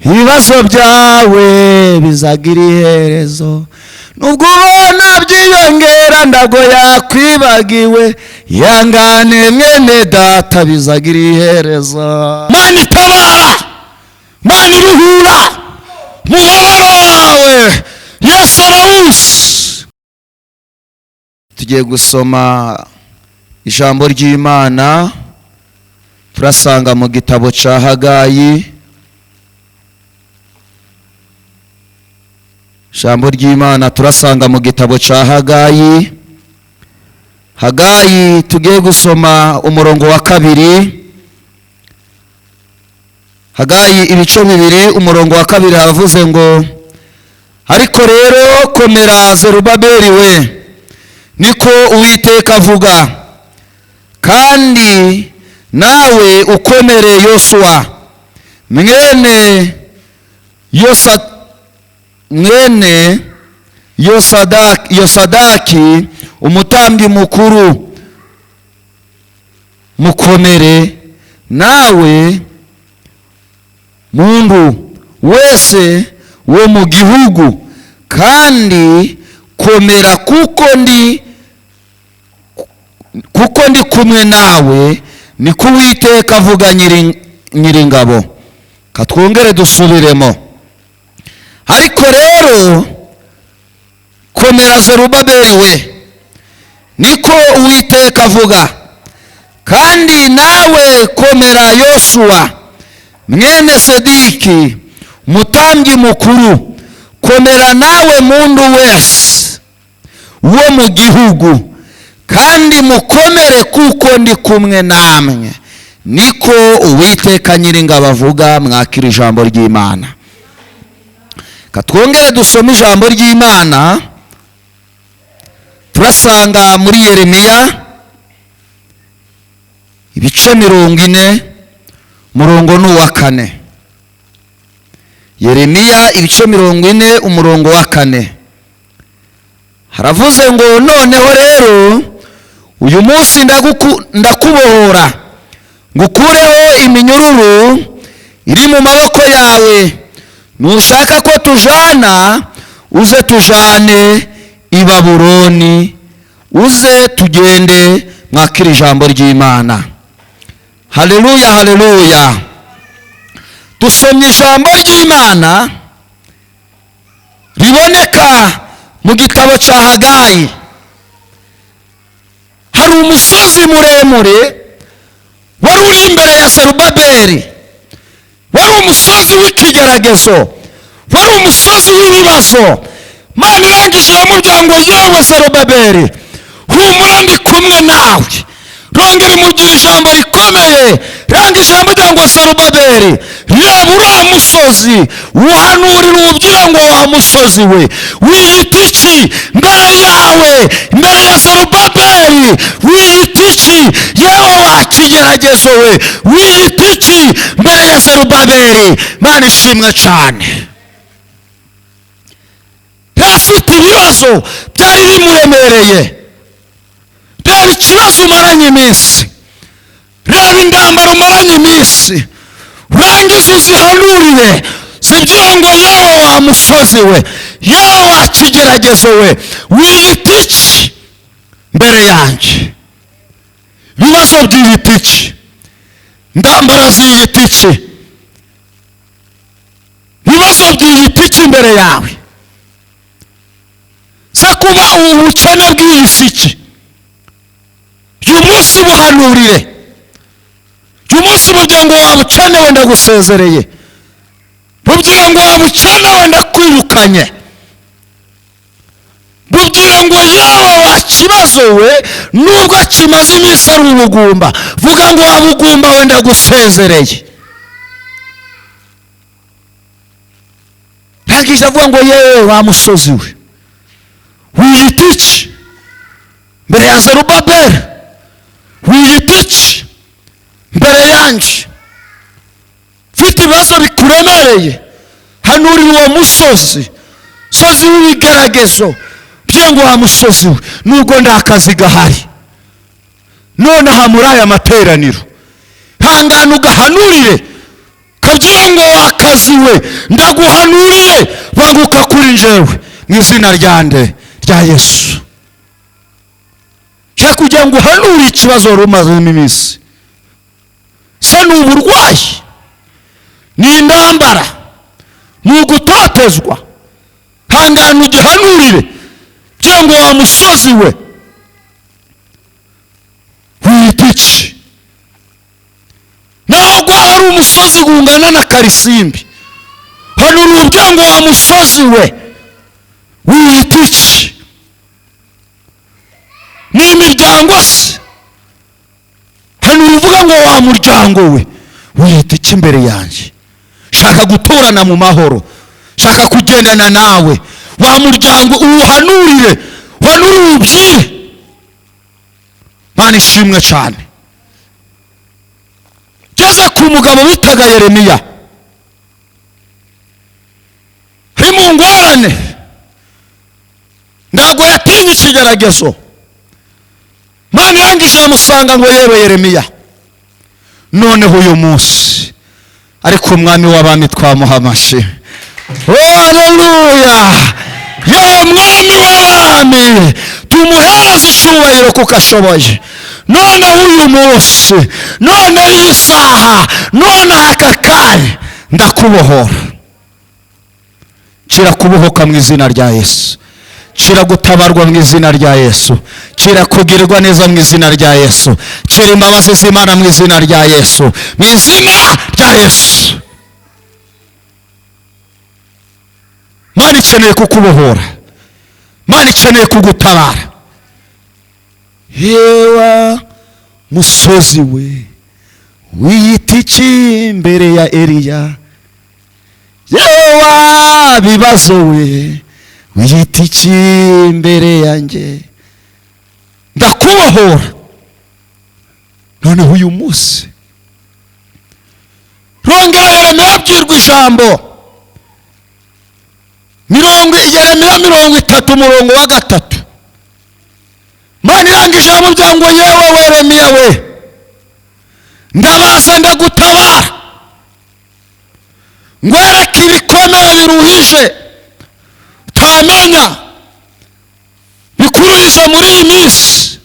Ibibazo byawe bizagira iherezo. Nubwo ubona byiyongera ndago yakwibagiwe, yangane mwene data bizagira iherezo. Mana itabara, Mana iruhura mubabaro wawe, Yesu arawuzi. Tugiye gusoma ijambo ry'Imana, turasanga mu gitabo cya Hagayi. Ijambo ry'Imana turasanga mu gitabo cya Hagayi. Hagayi tugiye gusoma umurongo wa 2. Hagayi ibice 2 umurongo wa 2 haravuze ngo: ariko rero komera Zerubabeli we, niko Uwiteka avuga, kandi nawe ukomere Yosuwa mwene Yosadaki umutambyi mukuru, mukomere nawe mundu wese wo mu gihugu, kandi komera kuko ndi kumwe nawe, niko Uwiteka avuga Nyiringabo. Katwongere dusubiremo. Ariko rero komera Zerubabeli we, niko Uwiteka avuga, kandi nawe komera Yosuwa mwene Sediki mutambyi mukuru, komera nawe mundu wese wo mu gihugu, kandi mukomere kuko ndi kumwe namwe, niko Uwiteka Nyiringabo avuga. Mwakira ijambo ry'Imana. Katwongere dusome ijambo ry'Imana, turasanga muri Yeremiya ibice 40 umurongo ni uwa 4. Yeremiya ibice 40 umurongo wa 4 haravuze ngo: noneho rero uyu munsi ndakubohora, ngukureho iminyururu iri mu maboko yawe. Nushaka ko tujana, uze tujane i Babuloni, uze tugende. Mwakira ijambo ry'Imana. Haleluya, haleluya. Dusomye ijambo ry'Imana riboneka mu gitabo cya Hagayi. Hari umusozi muremure wari uri imbere ya Zerubabeli, wari umusozi w'ikigeragezo, wari umusozi w'ibibazo. Mana irangije iramubwira ngo: yewe Zerubabeli, humura ndi kumwe nawe. Rongera imubwira ijambo rikomeye, rangije iramubwira ngo: Zerubabeli, reba uriya musozi, uhanurira umubwira ngo: wa musozi we, wiyita iki mbere yawe, mbere ya Zerubabeli wiyita iki? Yewe wa kigeragezo we, wiyita iki mbere ya Zerubabeli? Mana ishimwe cyane. Afite ibibazo byari bimuremereye. Reba ikibazo umaranye iminsi, reba intambara umaranye iminsi, urangize uzihanurire, zibwira ngo: yewe wa musozi we, yewe wa kigeragezo we, wiyita iki mbere yanjye? Ibibazo byiyita iki? Intambara ziyita iki? Ibibazo byiyita iki imbere yawe? Se kuba ubukene bw'iyi si iki? Uyu munsi buhanurire, uyu munsi bubwira ngo: waba ukenewe ndagusezereye, bubwira ngo: waba ukenewe ndakwirukanye, bubwira ngo: yewe wa kibazo we, nubwo kimaze iminsi ari ubugumba, vuga ngo: wa bugumba we ndagusezereye. Rangije avuga ngo: yewe wa musozi we, wiyita iki mbere ya Zerubabeli? Wiyita iki mbere yanjye? Mfite ibibazo bikuremereye, hanurira uwo musozi, sozi w'ibigeragezo, bye ngo: wa musozi we, nubwo nta kazi gahari nonaha muri aya materaniro, hangana ugahanurire. Kabyira ngo wakaziwe, ndaguhanuriye, banguka kuri njyewe mu izina ryande rya Yesu. Nshaka kugira ngo uhanure ikibazo wari umazemo iminsi. Se ni uburwayi, ni intambara, ni ugutotezwa, hangana ugihanurire kugira ngo wa musozi we wiyita iki. Naho gwaba ari umusozi gungana na Karisimbi, hanura ubwira ngo wa musozi we wiyita iki. Ni imiryango se, hanura uvuga ngo wa muryango we wiyita iki imbere yanjye. Shaka guturana mu mahoro, shaka kugendana nawe, wa muryango uwuhanurire, uhanurire uwubwire. Mana ishimwe cyane. Geze ku mugabo bitaga Yeremiya, ari mu ngorane, ntabwo yatinye ikigeragezo. Mana irangije iramusanga ngo yewe Yeremiya, noneho uyu munsi ariko umwami w'abami twamuha amashyi. Haleluya! Yewe mwami w'abami, tumuhereze icyubahiro kuko ashoboye. Noneho uyu munsi, noneho iyi saha, noneho aka kanya ndakubohora. Kira kubohoka mu izina rya Yesu, kira gutabarwa mu izina rya Yesu, kira kugirirwa neza mu izina rya Yesu, kira imbabazi z'Imana mu izina rya Yesu, mu izina rya Yesu. Mana ikeneye kukubohora, Mana ikeneye kugutabara. Yewa musozi we wiyita iki imbere ya Eliya, yewa bibazo we wiyita iki imbere yanjye, ndakubohora noneho uyu munsi. Rongera Yeremiya abwirwa ijambo, Yeremiya 30 umurongo wa 3. Mana irangije iramubwira ngo yewe Yeremiya we, ndabaza ndagutabara, ngwereke ibikomeye biruhije utamenya bikuruhije muri iyi minsi.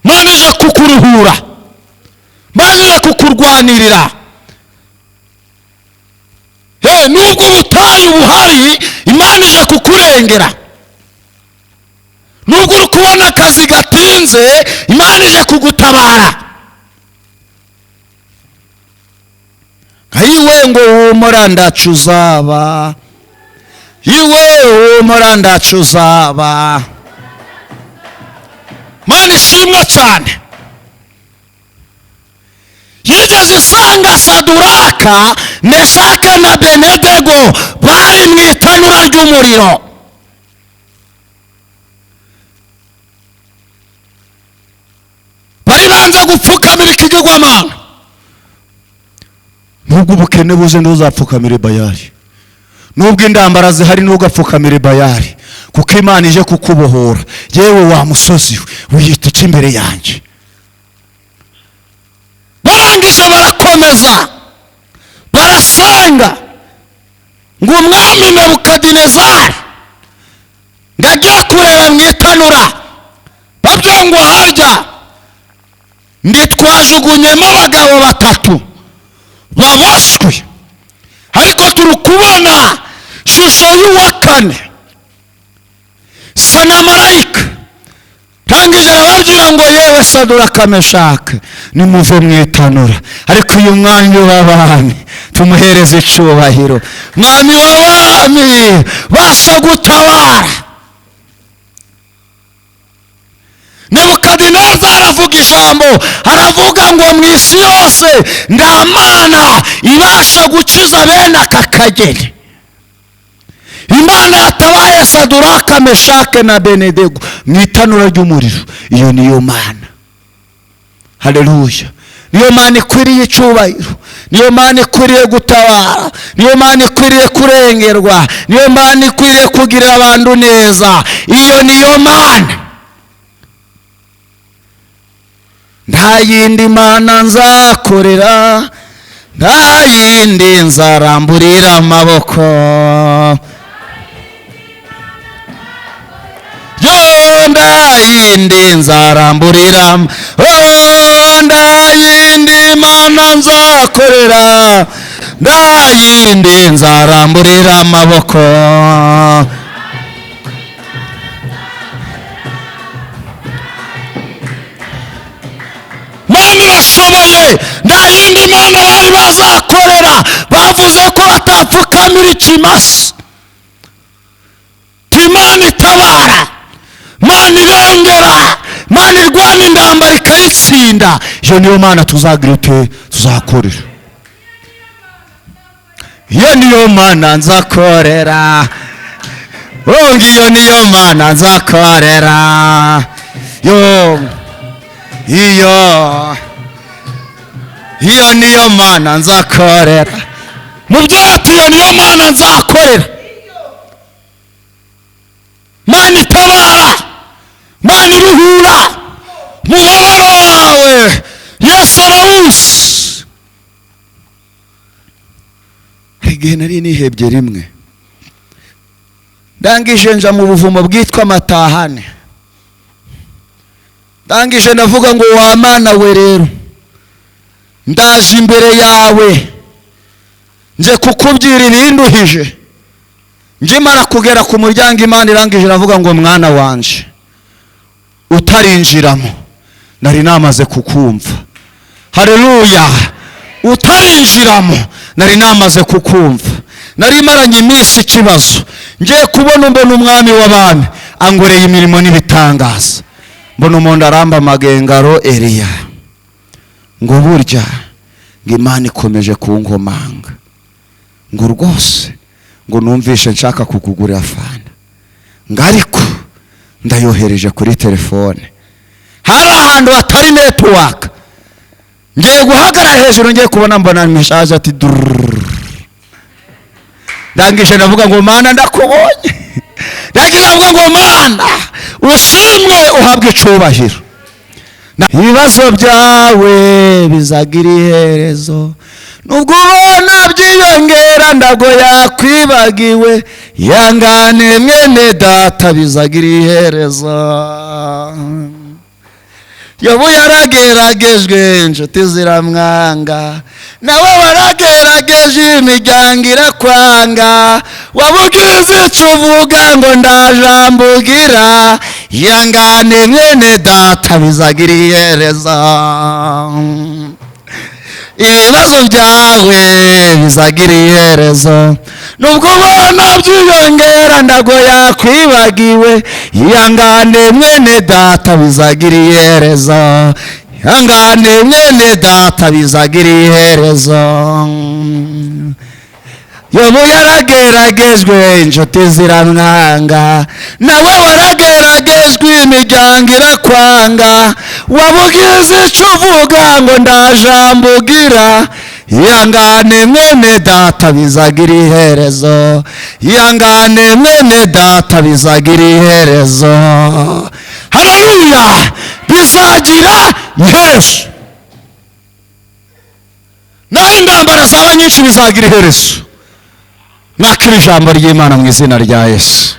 Mana ije kukuruhura, Mana ije kukurwanirira. Nubwo ubutayu buhari, Imana ije kukurengera. Nubwo uri kubona akazi gatinze, Imana ije kugutabara. Iwe ngo humura ndacu uzaba, iwe humura ndacu uzaba. Mana ishimwe cyane. Yigeze isanga Saduraka, Meshaka na Benedego bari mu itanura ry'umuriro. Bari banze gupfukamira ikigirwamana. Nubwo ubukene buze ntuzapfukamire Bayali, nubwo indambara zihari ntugapfukamire Bayali, kuko Imana ije kukubohora. Yewe wa musozi we wiyita iki imbere yanjye. Barangije barakomeza barasenga ngo umwami Nebukadinezari ngagiye kureba mu itanura, babyongwa harya nditwajugunyemo abagabo batatu baboshywe, ariko turi kubona shusho y'uwa kane sa na marayika. Rangije arababwira ngo yewe Saduraka, Meshaka, nimuve mu itanura, ariko uyu mwami w'abami tumuhereze icyubahiro. Mwami w'abami basha gutabara. Nebukadinezari aravuga ijambo, aravuga ngo mu isi yose nta mana ibasha gukiza bene aka kageni. Imana yatabaye Saduraka, Meshake na Benedego mu itanura ry'umuriro, iyo niyo Mana. Haleluya! Niyo Mana ikwiriye icyubahiro, niyo Mana ikwiriye gutabara, niyo Mana ikwiriye kurengerwa, niyo Mana ikwiriye kugirira abantu neza. Iyo niyo Mana. Nta yindi mana nzakorera, Nta yindi nzaramburira amaboko. Yo nta yindi nzaramburira, oh nta yindi mana nzakorera, nta yindi nzaramburira amaboko. Mana irashoboye, nta yindi mana bari bazakorera. Bavuze ko batapfukamira ikimasa. Imana itabara, Mana irengera, Mana irwana intambara ikayitsinda. Iyo niyo mana tuzagira ute? Tuzakorera. Iyo niyo mana nzakorera. Oh, iyo niyo mana nzakorera. Yo iyo niyo mana nzakorera. Mubyeyi, iyo niyo mana nzakorera. Mana itabara, Mana iruhura mubabaro wawe. Yesu arawuzi. Igihe nari nihebye rimwe, ndangije nja mu buvumo bwitwa Matahane. Ndangije ndavuga ngo wa Mana we, rero ndaje imbere yawe nje kukubwira ibinduhije. Njimara kugera ku muryango, Imana irangije iravuga ngo mwana wanje, utarinjiramo nari namaze kukumva. Haleluya! Utarinjiramo nari namaze kukumva. Nari maranye iminsi ikibazo, ngiye kubona mbona umwami w'abami angoreye imirimo n'ibitangaza. Mbona umuntu aramba amagengaro Eliya, ngo burya ngo Imana ikomeje kunkomanga, ngo rwose ngo numvishe nshaka kukugurira fanta, ngo ariko ndayohereje kuri telefone. Hari ahantu hatari network, ngiye guhagarara hejuru, ngiye kubona mbona message ati durr. Ndangije ndavuga ngo Mana ndakubonye. Ndangije ndavuga ngo Mana ushimwe uhabwe icubahiro. Ibibazo byawe bizagira iherezo, nubwo ubona byiyongera ndago yakwibagiwe. Yangane mwene data, bizagira iherezo. Yobu yarageragejwe, inshuti ziramwanga, nawe waragerageje imiryango irakwanga. Wabugize icyo uvuga ngo ndajambugira. Yangane mwene data, bizagira iherezo. Ibibazo byawe bizagira iherezo, nubwo ubona byiyongera ndago yakwibagiwe. Yangane mwene data, bizagira iherezo. Yangane mwene data, bizagira iherezo. Yobu yarageragejwe, inshuti ziramwanga, nawe warageragejwe imiryango irakwanga. Wabugize icyo uvuga ngo ndajambugira. Yangane mwene data, bizagira iherezo. Yangane mwene data, bizagira iherezo. Haleluya! Bizagira iherezo. Naho intambara zaba nyinshi, bizagira iherezo. Mwakira ijambo ry'Imana mu izina rya Yesu.